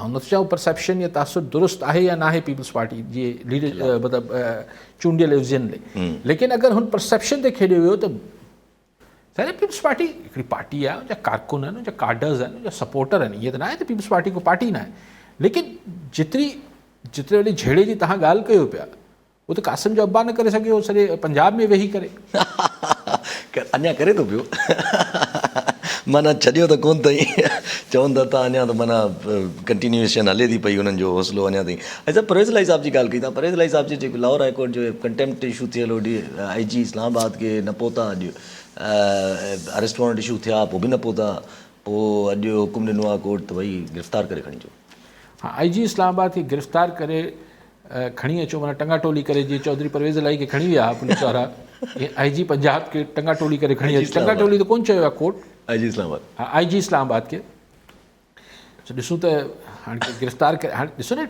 آئون نٿو چوان پرسيپشن يا تاثر درست آهي يا ناهي پيپلز پارٽي جي ليڊر مطلب چونڊيل عيوضين ليڪن اگر هن پرسيپشن تي کيڏيو ويو ته ظاهر آهي پيپلز پارٽي هڪڙي پارٽي آهي ان جا ڪارڪن آهن ان جا ڪارڊرز آهن ان جا سپورٽر آهن ائين ته ناهي ته پيپلز پارٽي ڪو پارٽي ناهي ليڪن جيتري جيتري وڏي جهيڙي جي تهان ڳالهه ڪيو پيا اهو ته قاسم جو ابا نه ڪري سگهيو سڄي پنجاب ۾ ويهي ڪري. اڃا ڪري ٿو پيو معنيٰ ڇڏيو ته ڪونه اٿئي چون ٿا ته اڃا ته معنيٰ ڪنٽينيوئيشن هلي ٿي پئي انهن جو حوصلو اڃا تائين. اچا پرويز الاهي صاحب جي ڳالهه ڪئي تان پرويز الاهي صاحب جي جيڪو لاهور هاء ڪورٽ جو ڪنٽيمپٽ اشو ٿيل هو ڊي I جي اسلام آباد کي نه پهتا اڄ اريسٽ وارنٽ اشو ٿيا پوء به نه پهتا پوء اڄ حڪم ڏنو آهي ڪورٽ ته ڀئي گرفتار ڪري کڻي اچو. ها آئي جي اسلام آباد کي گرفتار ڪري کڻي اچو معنيٰ ٽنگا ٽولي ڪري جيئن چوڌري پرويز الاهي کي کڻي ويا پوليس وارا ائين آئي جي پنجاب کي ٽنگا ٽولي ڪري کڻي اچو ٽنگا ٽولي ته ڪون چيو آهي ڪورٽ آئي جي اسلام آباد ها آئي جي اسلام آباد کي سو ڏسون ته هاڻ گرفتار ڪري هاڻ ڏسو نه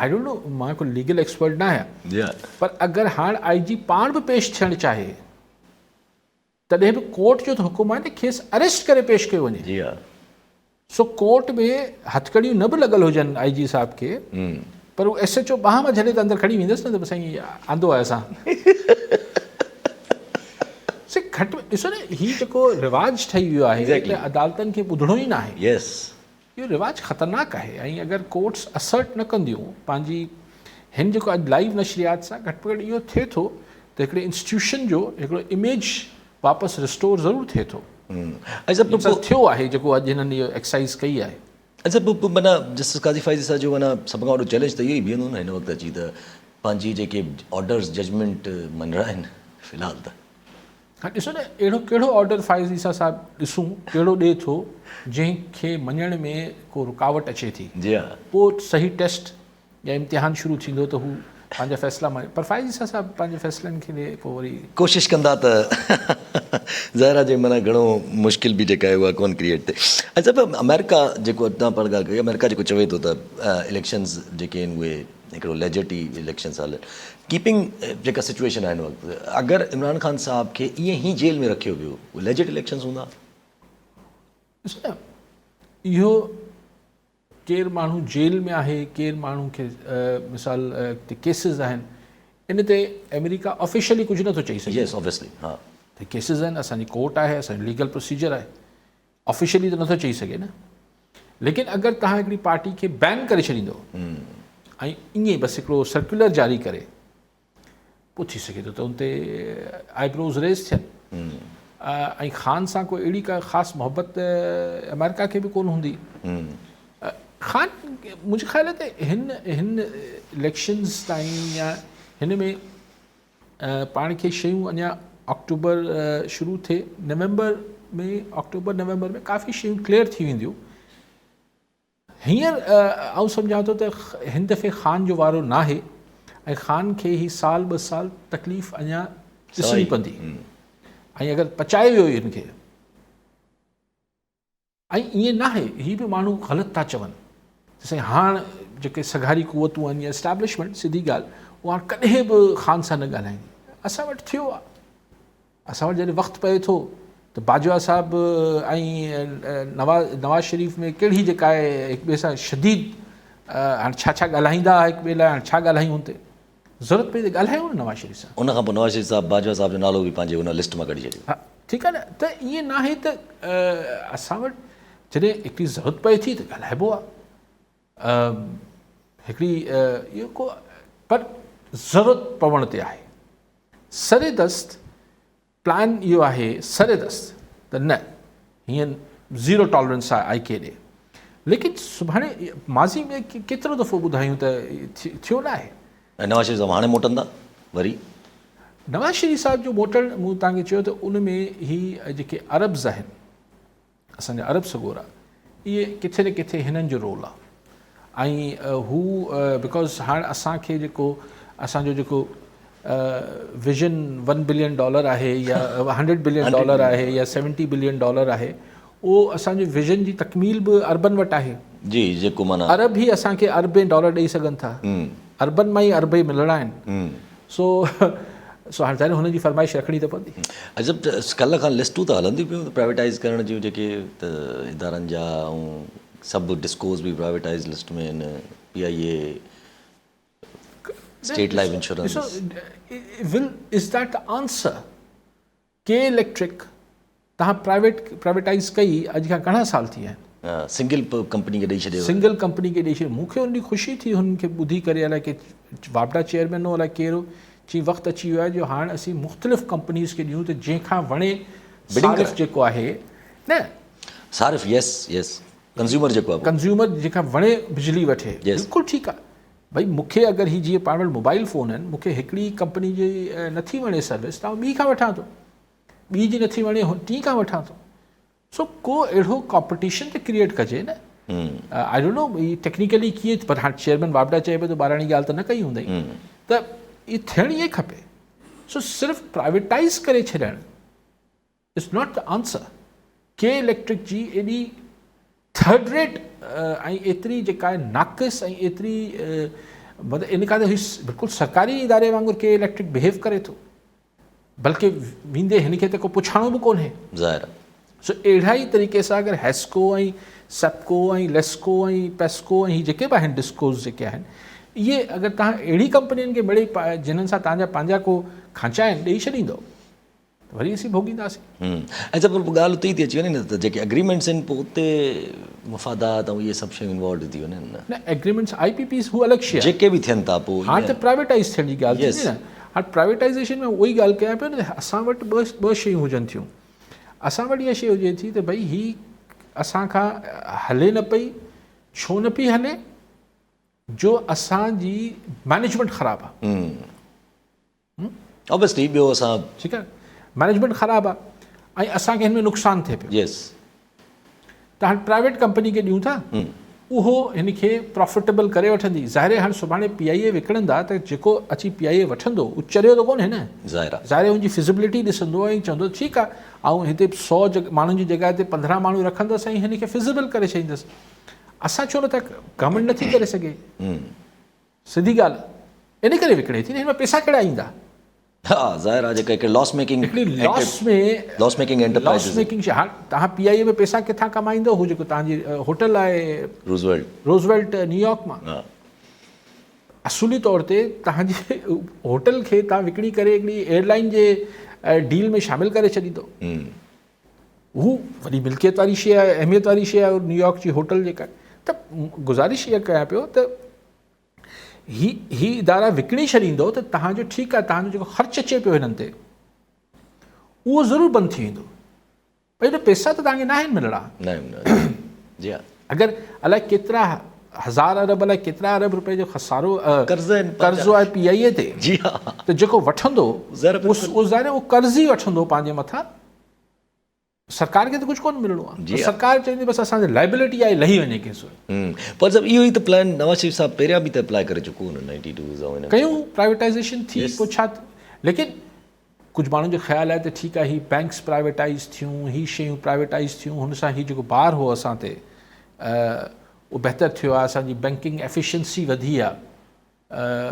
I don't know مان ڪو ليگل ايڪسپرٽ نه آهيان پر اگر هاڻ آئي جي پاڻ به پيش ٿيڻ چاهي تڏهن به ڪورٽ جو ته حڪم آهي ته کيس اريسٽ ڪري پيش ڪيو وڃي. جي ها. سو ڪورٽ ۾ هٿڪڙيون نه به لڳل هجن آئي جي صاحب کي پر هو ايس ايڇ او ٻانهن مان جهلي ته اندر کڻي ويندس نه ته سائين آندو آهي اسان. سي گهٽ ۾ ڏسو نه هي جيڪو رواج ٺهي ويو آهي ته عدالتن کي ٻڌڻو ئي ناهي. يس. اهو رواج خطرناڪ آهي ۽ اگر ڪورٽس اسرٽ نه ڪنديون پنهنجي هن جيڪو اڄ لائيو نشريات سان گهٽ ۾ گهٽ اهو ٿئي ٿو ته هڪڙي انسٽيٽيوشن جو هڪڙو اميج واپس ريسٽور ضرور ٿئي ٿو ۽ ٿيو آهي جيڪو اڄ هنن اهو ايڪسرسائز ڪئي آهي. اڇا پوء معنيٰ جسٽس قاضي فائز عيسيٰ جو معنيٰ سڀ کان وڏو چئلينج ته اهو ئي بيهندو نه هن وقت اچي ته پنهنجي جيڪي آرڊرز ججمينٽ مڃرائن في الحال ته. هاڻ ڏسو نه اهڙو ڪهڙو آرڊر فائز عيسيٰ صاحب ڏسون ڪهڙو ڏئي ٿو جنهن کي مڃڻ ۾ ڪو رڪاوٽ اچي ٿي. جي ها. پوء صحيح ٽيسٽ يا امتحان شروع ٿيندو ته هو پنهنجا فيصلا مڃي پر فائز عيسيٰ صاحب پنهنجي فيصلن کي ڏي پوء وري. ڪوشش ڪندا ته ظاهر آهي جي معنيٰ گهڻو مشڪل به جيڪا آهي اها ڪونه ڪريئيٽ ٿئي. اڇا پر آمريڪا جيڪو توهان پاڻ ڳالهه ڪئي آمريڪا جيڪو چوي ٿو ته اليڪشنز جيڪي آهن اهي هڪڙو ليجٽ ئي اليڪشنز هلن ڪيپنگ جيڪا سچويشن آهي هن وقت اگر عمران خان صاحب کي ائين ئي جيل ۾ رکيو ويو اهي ليجٽ اليڪشنز هوندا؟ ڏسو نه اهو ڪير ماڻهو جيل ۾ آهي ڪير ماڻهو کي مثال تي ڪيسز آهن ان تي آمريڪا آفيشلي ڪجهه نٿو چئي سگهي. يس آبويسلي ها. ته ڪيسز آهن اسان جي ڪورٽ آهي اسان جو ليگل پروسيجر آهي آفيشلي ته نٿو چئي سگهي نه ليڪن اگر توهان هڪڙي پارٽي کي بين ڪري ڇڏيندو ۽ ائين ئي بس هڪڙو سرڪيولر جاري ڪري پوء ٿي سگهي ٿو ته ان تي آئي بروز ريز ٿين ۽ خان سان ڪو اهڙي ڪا خاص محبت آمريڪا کي به ڪون هوندي خان منهنجي خيال ته هن هن اليڪشنز تائين يا هن ۾ پاڻ کي شيون اڃا آڪٽوبر شروع ٿئي نومبر ۾ آڪٽوبر نومبر ۾ ڪافي شيون ڪليئر ٿي وينديون هينئر آئون سمجهان ٿو ته هن دفعي خان جو وارو ناهي ۽ خان کي هي سال ٻه سال تڪليف اڃا ڏسڻي پوندي ۽ اگر پچائي ويو هن کي ۽ ائين ناهي، هي به ماڻهو غلط ٿا چون ته سائين هاڻ جيڪي سگهاري قوتون آهن يا اسٽيبلشمينٽ سڌي ڳالهه اها هاڻ ڪڏهن به خان سان نه ڳالهائيندي. اسان وٽ ٿيو آهي، اسان وٽ جڏهن وقت پئي ٿو ته باجوا صاحب ۽ نواز نواز شريف ۾ ڪهڙي جيڪا آهي هڪ ٻئي سان شديد هاڻ ڇا ڇا ڳالهائيندا هئا هڪ ٻئي لاء هاڻ ڇا ڳالهايون هن تي ضرورت پئي ته ڳالهايو نه نواز شريف سان. ان کان پوء نواز شريف صاحب باجوا صاحب جو نالو به پنهنجي ان لسٽ مان ڪڍي ڇڏيو. ها ٺيڪ آهي نه ته ائين ناهي ته اسان وٽ جڏهن هڪڙي ضرورت پئي ٿي ته ڳالهائبو آهي هڪڙي اهو ڪو پر ضرورت پوڻ تي آهي سر دست پلان اهو آهي سر دست ته نه هيئن زيرو ٽالرنس آهي آء ڪي ڏي ليڪن سڀاڻي ماضي ۾ ڪيترو دفعو ٻڌايون ته ٿيو نه آهي. ۽ نواز شريف صاحب هاڻي موٽندا وري؟ نواز شريف صاحب جو موٽڻ مون توهان کي چيو ته ان ۾ هي جيڪي عربز آهن اسان جا عرب سڳورا اهي ڪٿي نه ڪٿي هنن جو رول آ ۽ هو because هاڻ اسان کي جيڪو اسان جو جيڪو ويزن ون بلين ڊالر آهي يا هنڊريڊ بلين ڊالر آهي يا سيونٽي بلين ڊالر آهي اهو اسان جي ويزن جي تڪميل به عربن وٽ آهي. جي جيڪو معنيٰ. عرب ئي اسان کي اربين ڊالر ڏئي سگهن ٿا عربن مان ئي ارب ئي ملڻا آهن سو سو هاڻي ظاهر هنن جي فرمائش رکڻي ته پوندي. عجب ته ڪلهه کان لسٽون ته هلنديون پيون پرائيويٽائيز ڪرڻ جون جيڪي ته ادارن جا ۽ سڀ ڊسڪوز به پرائيويٽائيز لسٽ ۾ آهن P I A state life insurance. ڏسو ول از that the answer K electric توهان پرائيويٽ پرائيويٽائيز ڪئي اڄ کان گهڻا سال ٿي ويا آهن. سنگل ڪمپني کي ڏئي ڇڏيو. سنگل ڪمپني کي ڏئي ڇڏيو مون کي ان ڏينهن خوشي ٿي هن کي ٻڌي ڪري الائي ڪي واپڊا چيئرمين هو الائي ڪير هو چي وقت اچي ويو آهي جو هاڻ اسين مختلف ڪمپنيز کي ڏيون ته جنهن کان وڻي صارف جيڪو آهي نه صارف يس يس ڪنزيومر جيڪو آهي ڪنزيومر جنهن کان وڻي بجلي وٺي بلڪل ٺيڪ آهي ڀئي مون کي اگر هي جيئن پاڻ وٽ موبائل فون آهن مون کي هڪڙي ڪمپني جي نٿي وڻي سروس ته آئون ٻي کان وٺان ٿو ٻي جي نٿي وڻي ٽين کان وٺان ٿو سو ڪو اهڙو ڪامپٽيشن ته ڪريئيٽ ڪجي نه. I don't know he technically ڪيئن پر هاڻ چيئرمين واپڊا چئي پيو ته ٻاراڻي ڳالهه ته نه ڪئي هوندئي ته اهي ٿيڻ ائين کپي. سو صرف پرائيويٽائيز ڪري ڇڏڻ is not the answer. K electric جي ايڏي ٿرڊ ريٽ ۽ ايتري جيڪا آهي ناقص ۽ ايتري مطلب ان کان ته هي بلڪل سرڪاري اداري وانگر ڪي اليڪٽرڪ بهيو ڪري ٿو بلڪه ويندي هن کي ته ڪو پڇاڻو به ڪونهي. ظاهر آهي. سو اهڙا ئي طريقي سان اگر حيسڪو ۽ سيپڪو ۽ ليسڪو ۽ پيسڪو ۽ هي جيڪي به آهن ڊسڪوز جيڪي آهن اهي اگر توهان اهڙي ڪمپنين کي مڙئي جنھن سان توهان جا پنهنجا ڪو کانچا آهن ڏئي ڇڏيندو ته وري اسين ڀوڳينداسين. اڇا پر پوء ڳالهه اتي ئي ٿي اچي وڃي نه ته جيڪي اگريمينٽس آهن پوء اتي مفادات ۽ اهي سڀ شيون انوالوڊ ٿي وڃن نه. نه اگريمينٽس آء پي پيز هو الڳ شيء آهي. جيڪي به ٿين ٿا پوء هاڻ ته پرائيويٽائيز ٿيڻ جي ڳالهه ٿيندي نه. هاڻ پرائيويٽائيزيشن ۾ اها ئي ڳالهه ڪيان پيو نه ته اسان وٽ ٻه شيون هجن ٿيون. اسان وٽ اها شيء هجي ٿي ته ڀئي هي اسان کان هلي نه پئي، ڇو نه پئي هلي؟ جو اسان جي مئنيجمينٽ خراب آ. اوبويسلي ٻيو اسان ٺيڪ آ مئنيجمينٽ خراب آ ۽ اسان کي هن ۾ نقصان ٿئي پيو. يس. ته هاڻ پرائيويٽ ڪمپني کي ڏيون ٿا اهو هن کي پرافٽيبل ڪري وٺندي. ظاهر آهي هاڻ سڀاڻي پي آء اي وڪڻندا ته جيڪو اچي پي آء اي وٺندو اهو چريو ته ڪونهي نه. ظاهر آهي. ظاهر آهي ان جي فزيبلٽي ڏسندو ۽ چوندو ٺيڪ آهي آئون هتي 100 ماڻهن جي جڳهه تي 15 ماڻهو رکندس ۽ هن کي فزيبل ڪري ڇڏيندس. اسان ڇو نٿا گورنمينٽ نٿي ڪري سگهي. سڌي ڳالهه ان ڪري وڪڻي ٿي نه هن مان پئسا ڪهڙا ايندا. ها ظاهر آهي جيڪا هڪڙي لاس ميڪنگ هڪڙي loss ۾ loss making enterprises loss making شي هاڻ توهان پي آء اي ۾ پئسا ڪٿان ڪمائيندو هو جيڪو توهان جي هوٽل آهي روزويلٽ روزويلٽ نيويارڪ مان ها اصولي طور تي توهان جي هوٽل کي توهان وڪڻي ڪري هڪڙي ايئر لائن جي ڊيل ۾ شامل ڪري ڇڏيندو هو وڏي ملڪيت واري شي آهي اهميت واري شي آهي نيويارڪ جي هوٽل جيڪا ته گذارش اها ڪيان پيو ته هي هي ادارا وڪڻي ڇڏيندو ته توهان جو ٺيڪ آهي توهان جو جيڪو خرچ اچي پيو هنن تي اهو ضرور بند ٿي ويندو پر ايڏا پئسا ته توهان کي ناهن ملڻا. ناهن ملڻا جي ها. اگر الائي ڪيترا هزار ارب الائي ڪيترا ارب روپيه جو خسارو قرض آهن قرضو آهي پي آئي اي تي جي ها ته جيڪو وٺندو اهو ظاهر اهو قرض ئي وٺندو پنهنجي مٿان سرڪار کي ته ڪجهه ڪونه ملڻو آهي جي سرڪار چوندي بس اسان جي لائبلٽي آهي لهي وڃي ڪنهن صورت. پر صاحب اهو ئي ته پلان نواز شريف صاحب پهريان به ته اپلاء ڪري چڪو هو نه نائنٽي ٽو ۽ انهن ڪيون پرائيويٽائيزيشن ٿي پوء ڇا ليڪن ڪجهه ماڻهن جو خيال آهي ته ٺيڪ آهي هي بئنڪس پرائيويٽائيز ٿيون هي شيون پرائيويٽائيز ٿيون هن سان هي جيڪو بار هو اسان تي اهو بهتر ٿيو آهي اسان جي بئنڪنگ ايفيشنسي وڌي آهي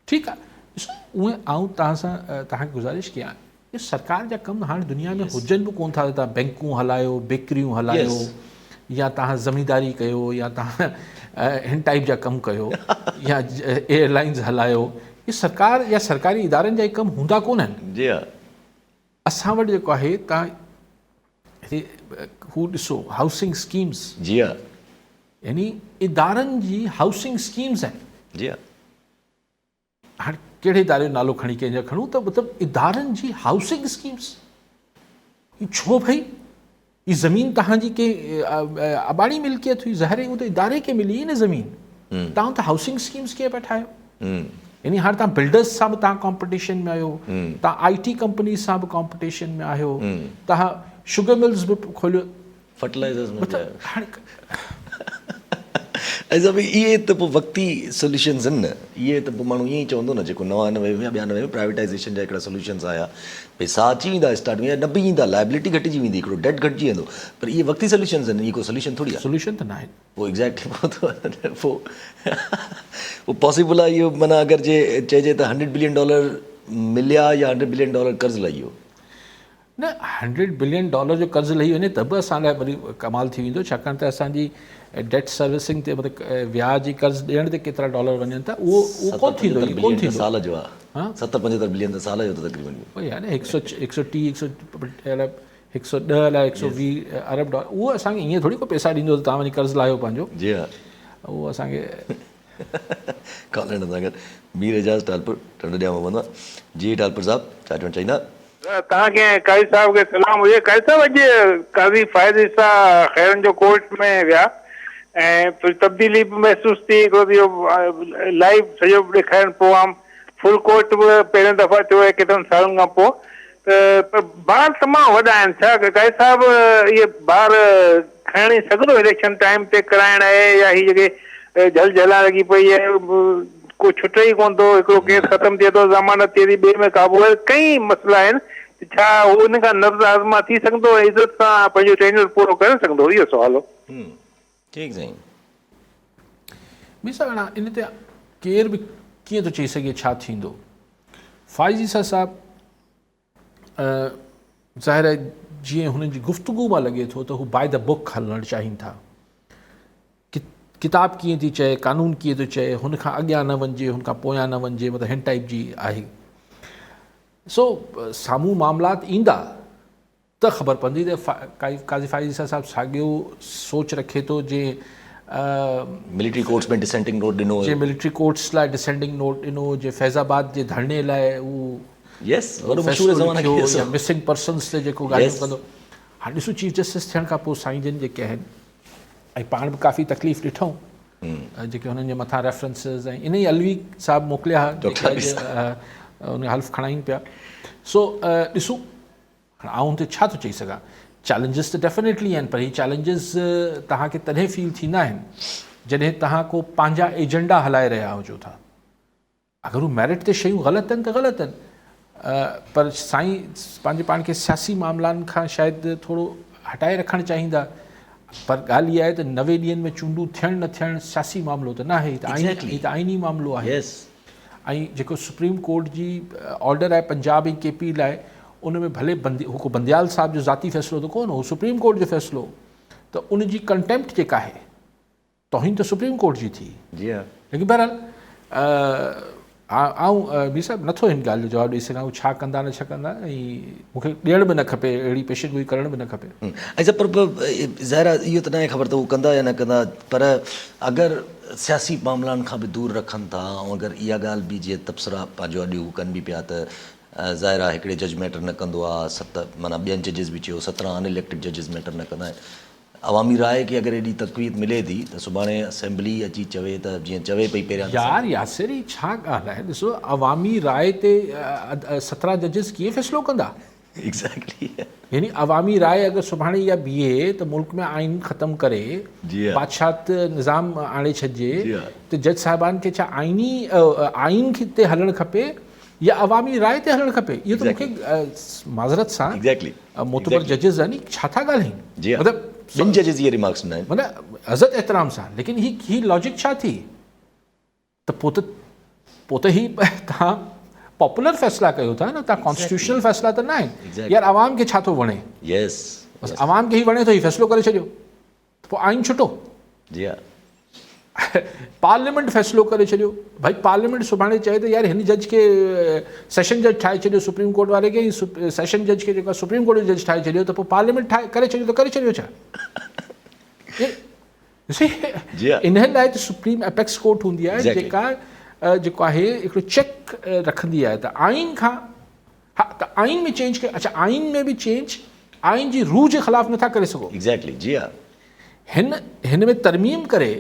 ٺيڪ آهي ڏسو اونئن آئون توهان سان توهان کي گذارش ڪيان اهي سرڪار جا ڪم هاڻي دنيا ۾ هجن به ڪون ٿا ته توهان بئنڪون هلايو بيڪريون هلايو يا توهان زمينداري ڪيو يا توهان هن ٽائيپ جا ڪم ڪيو يا ايئر لائنز هلايو اهي سرڪار يا سرڪاري ادارن جا ڪم هوندا ڪونهن. جي ها. اسان وٽ جيڪو آهي توهان هتي هو ڏسو هائوسنگ اسڪيمز. جي ها. يعني ادارن جي هائوسنگ اسڪيمز آهن. جي ها. هاڻي ڪهڙي اداري جو نالو کڻي ڪنهن جا کڻون ته مطلب ادارن جي هائوسنگ اسڪيمز هي ڇو ڀئي هي زمين توهان جي ڪنهن اباڻي ملڪيت هئي ظاهر هو ته اداري کي ملي نه زمين توهان ته هائوسنگ اسڪيمز ڪيئن پيا ٺاهيو يعني هاڻي توهان بلڊرز سان به توهان ڪامپٽيشن ۾ آهيو توهان آئي ٽي ڪمپنيز سان به ڪامپٽيشن ۾ آهيو توهان شگر ملز به کوليو فرٽلائزرز ۾ به آهيو. ۽ سڀ اهي ته پوء وقتي سوليوشنز آهن نه اهي ته پوء ماڻهو ائين ئي چوندو نه جيڪو 99 ۾ يا 92 ۾ پرائيويٽائيزيشن جا هڪڙا سوليوشنز آيا پئسا اچي ويندا اسٽارٽ ۾ يا نه به ايندا لائبلٽي گهٽجي ويندي هڪڙو ڊيٽ گهٽجي ويندو پر اهي وقتي سوليوشنز آهن اهي ڪو سوليوشن ٿوري آهي. سوليوشن ته ناهن. پوء ايگزيڪٽلي پوء ته پوء پوء پاسيبل آهي اهو معنيٰ اگر جي چئجي ته هنڊريڊ بلين ڊالر مليا يا هنڊريڊ بلين ڊالر قرض لهي ويو. نه هنڊريڊ بلين ڊالر جو قرض لهي وڃي ته به اسان لاء وري ڪمال ٿي ويندو ڇاڪاڻ ته اسان جي ڊيٽ سروسنگ تي مطلب وياج جي قرض ڏيڻ تي ڪيترا ڊالر وڃن ٿا اهو اهو ڪونه ٿيندو اهو ڪونه ٿيندو سال جو آهي 70 75 بلين ته سال جو ته تقريبن اهو ئي آهي نه هڪ سو هڪ سو ٽيهه هڪ سو هڪ سو ڏهه الائي هڪ سو 20 ارب ڊالر اهو اسان کي ائين ٿوري ڪو پئسا ڏيندو ته توهان وڃي قرض لاهيو پنهنجو جي ها اهو اسان کي ڪالر سان گڏ مير اعجاز ٽالپر ٽنڊو ڄام محمد جي ٽالپر صاحب ڇا چوڻ چاهيندا. توهان کي ۽ قاضي صاحب کي سلام هجي. قاضي صاحب اڄ قاضي فائز عيسيٰ خيرن جو ڪورٽ ۾ ويا ۽ ٿوري تبديلي به محسوس ٿي هڪڙو ته اهو لائيو سڄو ڏيکارين پروگرام فل ڪورٽ به پهريون دفعا ٿيو آهي ڪيترن سالن کان پوء ته پر بار تمام وڏا آهن ڇا قاضي صاحب اهي بار کڻي سگهندو اليڪشن ٽائيم تي ڪرائڻ آهي يا هي جيڪي جهل جهلان لڳي پئي آهي ڪو ڇٽي ئي ڪونه ٿو هڪڙو ڪيس ختم ٿئي ٿو ضمانت ٿئي ٿي ٻئي ۾ قابو آهي ڪئين مسئلا آهن ڇا هو ان کان نبض آزما ٿي سگهندو ۽ عزت سان پنهنجو ٽينيور پورو ڪري سگهندو اهو سوال هو. ٺيڪ سائين. مير صاحب هاڻ ان تي ڪير به ڪيئن ٿو چئي سگهي ڇا ٿيندو فائز عيسيٰ صاحب ظاهر آهي جيئن هنن جي گفتگو مان لڳي ٿو ته هو باء the book هلڻ چاهين ٿا ڪتاب ڪيئن ٿي چئي قانون ڪيئن ٿو چئي هن کان اڳيان نه وڃجي هن کان پويان نه وڃجي مطلب هن ٽائپ جي آهي سو سامهون معاملات ايندا ته خبر پوندي ته قاضي فائز عيسيٰ صاحب ساڳيو سوچ رکي ٿو جنهن ملٽري ڪورٽس ۾ ڊسينٽنگ نوٽ ڏنو جنهن ملٽري ڪورٽس لاء ڊسينٽنگ نوٽ ڏنو جنهن فيض آباد جي ڌرڻي لاء هو يس وڏو مشهور زمانه ڪيس يا مسنگ پرسنس تي جيڪو ڳالهيون ڪندو هاڻي ڏسو چيف جسٽس ٿيڻ کان پوء سائين جن جيڪي آهن ۽ پاڻ به ڪافي تڪليف ڏٺائون جيڪي هنن جي مٿان ريفرنسز ۽ انهي علوي صاحب موڪليا ها ان حلف کڻائين پيا سو ڏسو هاڻ آئون هن تي ڇا ٿو چئي سگهان؟ چئلينجز ته ڊيفينيٽلي آهن پر هي چئلينجز توهان کي تڏهن فيل ٿيندا آهن جڏهن توهان ڪو پنهنجا ايجنڊا هلائي رهيا هجو ٿا. اگر هو ميرٽ تي شيون غلط آهن ته غلط آهن پر سائين پنهنجي پاڻ کي سياسي معاملان کان شايد ٿورو هٽائي رکڻ چاهيندا پر ڳالهه اها آهي ته 90 ڏينهن ۾ چونڊون ٿيڻ نه ٿيڻ سياسي معاملو ته ناهي هي ته آئيني معاملو آهي. ۽ جيڪو سپريم ڪورٽ جي آرڊر آهي پنجاب ۽ ڪي پي لاء ان ۾ ڀلي بندي هو ڪو بنديال صاحب جو ذاتي فيصلو ته ڪونه هو سپريم ڪورٽ جو فيصلو ته ان جي ڪنٽيمپٽ جيڪا آهي توهين ته سپريم ڪورٽ جي ٿي جي ها ليڪن بهرحال آئون مير صاحب نٿو هن ڳالهه جو جواب ڏئي سگهان هو ڇا ڪندا نه ڇا ڪندا ۽ مون کي ڏيڻ به نه کپي اهڙي پيشن گوئي ڪرڻ به نه کپي. اڇا پر ظاهر آهي اهو ته ناهي خبر ته هو ڪندا يا نه ڪندا پر اگر سياسي معاملن کان به دور رکن ٿا ۽ اگر اها ڳالهه به جيئن تبصرا پنهنجو اڄ هو ڪن به پيا ته ظاهر آهي هڪڙي جج ميٽر نه ڪندو آهي ست معنيٰ ٻين ججز به چيو 17 ان اليڪٽڊ ججز ميٽر نه ڪندا آهن عوامي راء کي اگر ايڏي تقويت ملي ٿي ته سڀاڻي اسيمبلي اچي چوي ته جيئن چوي پئي پهريان ته يار ياسر هي ڇا ڳالهه آهي ڏسو عوامي راء تي 17 ججز ڪيئن فيصلو ڪندا. Exactly. يعني عوامي راء اگر سڀاڻي اها بيهي ته ملڪ ۾ آئين ختم ڪري بادشاهت نظام آڻي ڇڏجي ته جج صاحبان کي ڇا آئيني آئين تي هلڻ کپي يا عوامي راء تي هلڻ کپي اهو ته مونکي معذرت سان معتبر ججز آهن ڇا ٿا ڳالهائين مطلب ٻن ججز اهي ريمارڪس ڏنا آهن مطلب عزت احترام سان ليڪن هي هي لاجڪ ڇا ٿي ته پوء ته پوء ته هي توهان پاپولر فيصلا ڪيو ٿا نه توهان ڪانسٽيٽيوشنل فيصلا ته نه آهن يار عوام کي ڇا ٿو وڻي يس بس عوام کي هي وڻي ٿو هي فيصلو ڪري ڇڏيو ته پوء آئين ڇٽو جي ها پارليامينٽ فيصلو ڪري ڇڏيو ڀائي پارليامينٽ سڀاڻي چئي ته يار هن جج کي سيشن جج ٺاهي ڇڏيو سپريم ڪورٽ واري کي سيشن جج کي جيڪو سپريم ڪورٽ جو جج ٺاهي ڇڏيو ته پوء پارليامينٽ ٺاهي ڪري ڇڏيو ته ڪري ڇڏيو ڇا انهن لاء ته سپريم ايپيڪس ڪورٽ هوندي آهي جيڪا جيڪو آهي هڪڙو چيڪ رکندي آهي ته آئين کان ها ته آئين ۾ چينج اڇا آئين ۾ به چينج آئين جي روح جي خلاف نٿا ڪري سگهو. ايگزيڪٽلي جي ها. هن هن ۾ ترميم ڪري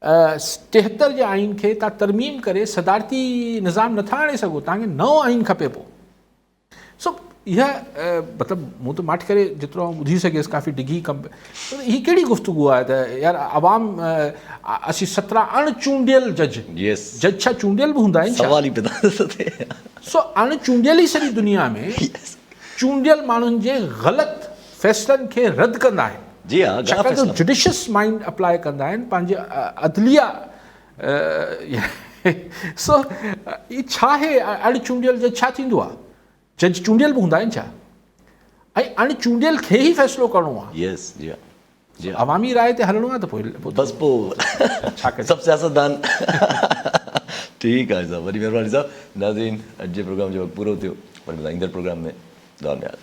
73 جي آئين کي تان ترميم ڪري صدارتي نظام نٿا آڻي سگهو تان کي نئون آئين کپي پو. سو اها مطلب مون ته ماٺ ڪري جيترو آئون ٻڌي سگهيس ڪافي ڊگهي ڪم هي ڪهڙي گفتگو آهي ته يار عوام اسين 17 اڻ چونڊيل جج جج ڇا چونڊيل به هوندا آهن سوال ئي پيدا ٿو ٿئي سو اڻ چونڊيل ئي سڄي دنيا ۾ چونڊيل ماڻهن جي غلط فيصلن کي رد ڪندا آهن جي ها ڇاڪاڻ ته جڊيشس مائنڊ اپلاء ڪندا آهن پنهنجي عدليه سو هي ڇا آهي اڻ چونڊيل جج ڇا ٿيندو آهي جج چونڊيل به هوندا آهن ڇا ۽ اڻ چونڊيل کي ئي فيصلو ڪرڻو آهي يس جي جي عوامي راء تي هلڻو آهي ته پوء بس پوء ڇا ڪجي سڀ سياستدان ٺيڪ آهي صاحب وڏي مهرباني صاحب ناظرين اڄ جي پروگرام جو وقت پورو ٿيو وري ملان ايندڙ پروگرام ۾ دعا ۾ ياد.